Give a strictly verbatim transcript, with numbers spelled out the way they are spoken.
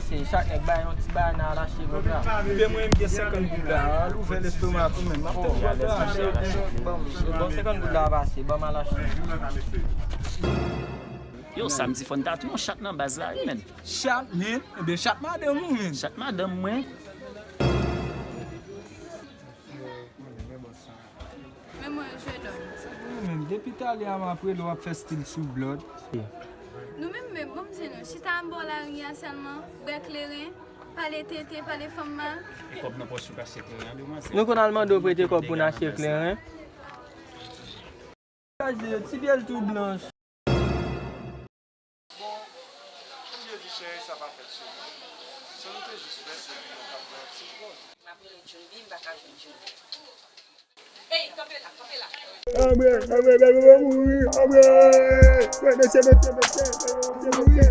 Se chak nèg bay yon ti bagay nan al achte kontra. Ebyen mwen menm gen senkant goud la, al ouvè lestomak ou menm. M ap tann kontra. Bon, bon senkant goud la pase, ban m al achte. Yo, samdi fò n ta tou yon chat nan baz la, wi, menn. Chat, menn? Ebyen, chat madanm ou, menn. Chat madanm mwen. Men mwen, jwè dòm. Ou menm, depi talè a m ap rele w ap fè stil sou blòd. Nou menm, men bon, se nou. Chita anba lari a sèlman, bwè kleren, pale tete, pale fanm mal. E kòb nan pòch ou ka achte kleren an, demwazèl. Nou konn al mande w prete kòb pou n achte kleren. Gaje, ti byèl tou blanch. Bon, jan m te di cheri, sa pa fèt sou mwen. Sa nou te jis fè, se pou nou t ap nan ti pòz. M ap rele Jun, wi, m pa ka jwenn Jun. Ey, kanpe la, kanpe la. Anmwe, anmwe, bebe, mwen mouri, anmwe. Wè, mesye, mesye, mesye, mesye, mesye.